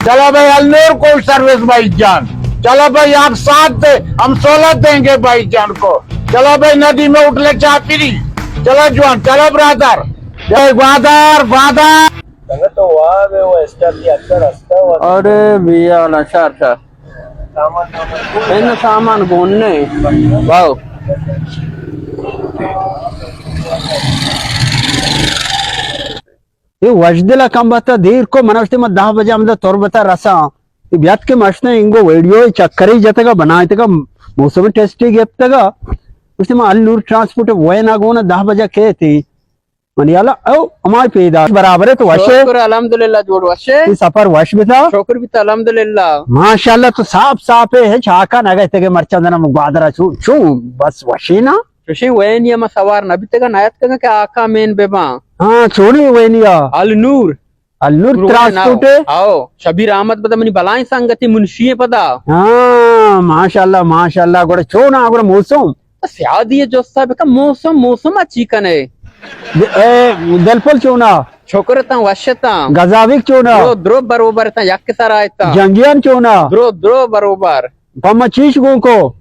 چلو بھائی، النور کو سروس بھائی جان۔ چلو بھائی، آپ ساتھ دے، ہم سہولت دیں گے بھائی جان کو۔ چلو بھائی، ندی میں اٹھ لے چاہ پیری۔ چلو جوان، چلو برادر۔ جے گوادر، گوادر۔ سنگت تو واب ہے، وہ اسٹاف کی اکثر ہستا ہوا۔ ارے بیا، شار شار۔ این سامان گون نے۔ واو۔ اے وشدل ء کمبت ء دیر کو، من اشتے من دہ بجہ ہمدا تربت ء رساں۔ اے بیات کہ مشتاں انگو ویڈیو چکرے جتگ ء بنائتگ ء موسم ٹیسٹے گپتگ ء۔ اشتے من النور ٹرانسپورٹ وین ء گون ء دہ بجہ کیتی۔ منی حالا او ہمائی پیدا برابر ہے تو وشے۔ شکر الحمدللہ جوڑ وشے۔ تئی سفر وش بتا۔ شکر بتا الحمدللہ۔ ماشاءاللہ تو صاف صاف ہے، ہچ ہاکا نہ گئے تگے مرچاں دنا گوادرا چو، چو بس وشے نا۔ چوشیں وینی ء ما سوار نہ بیتگاں، نیاتکگاں کہ آقا مین بہ باں۔ ہاں، چونیں وینی ء؟ النور۔ النور نور وین، ٹرانسپورٹ آؤ۔ ء؟ آؤ، شبیر احمد پدا منی بلائیں سنگتے، منشی ء پدا۔ ہاں، ماشاءاللہ، ماشاءاللہ، گڑا چون آ گڑا موسم؟ سیادی ء جستا بکن، موسم، موسم ء چی کنے؟ اے، دلپل چونا؟ شکر تاں، وش تاں۔ گزاویک چونا؟ درو، درو بروبر تاں، یک سر آیتاں۔ جنگیان چونا؟ درو، درو بروبر۔ پما چیش گون کو؟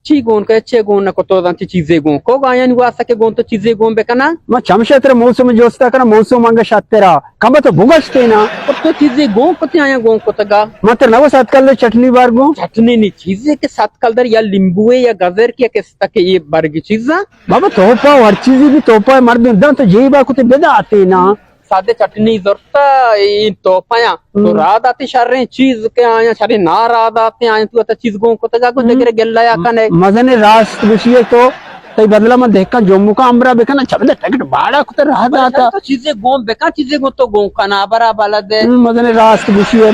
چی گون کو، چے گون نہ کو، تو زانتی چیزے گون کو، آیانی واسطہ کہ گون تو چیزے گون بکنا۔ ما چمشے تر موسم جوستا کنا، موسم انگا شترا، کم تو بگشتے نا۔ تو چیزے گون کتے آیا گون کتگا۔ ما تر نگو سات کل چٹنی بار گون۔ چٹنی نی چیزے کہ سات کل در یا لیمبوے یا گزر کی یا کس تک یہ برگی چیزا۔ بابا توپا ہر چیزی بھی توپا ہے، مردم دان تو جیبا کتے بداتے نا۔ سادے چٹنی زرتا، این توپایاں۔ تو ہم۔ را داتی شریں چیز کہ آیاں، شریں نا را داتی آیاں، تو اتا چیز گون کتگا گو دگرے گلہ یا کنے۔ مزن راست گوشی ہے تو، تئی بدلا من دہکان جمکا امرا بکنا، چبلے ٹکٹ باڑا کتے را داتا۔ تو چیزے گون بکن، چیزے گون تو گون کنا، برا بلد ہے۔ ہم، مزن راست گوشی ہے۔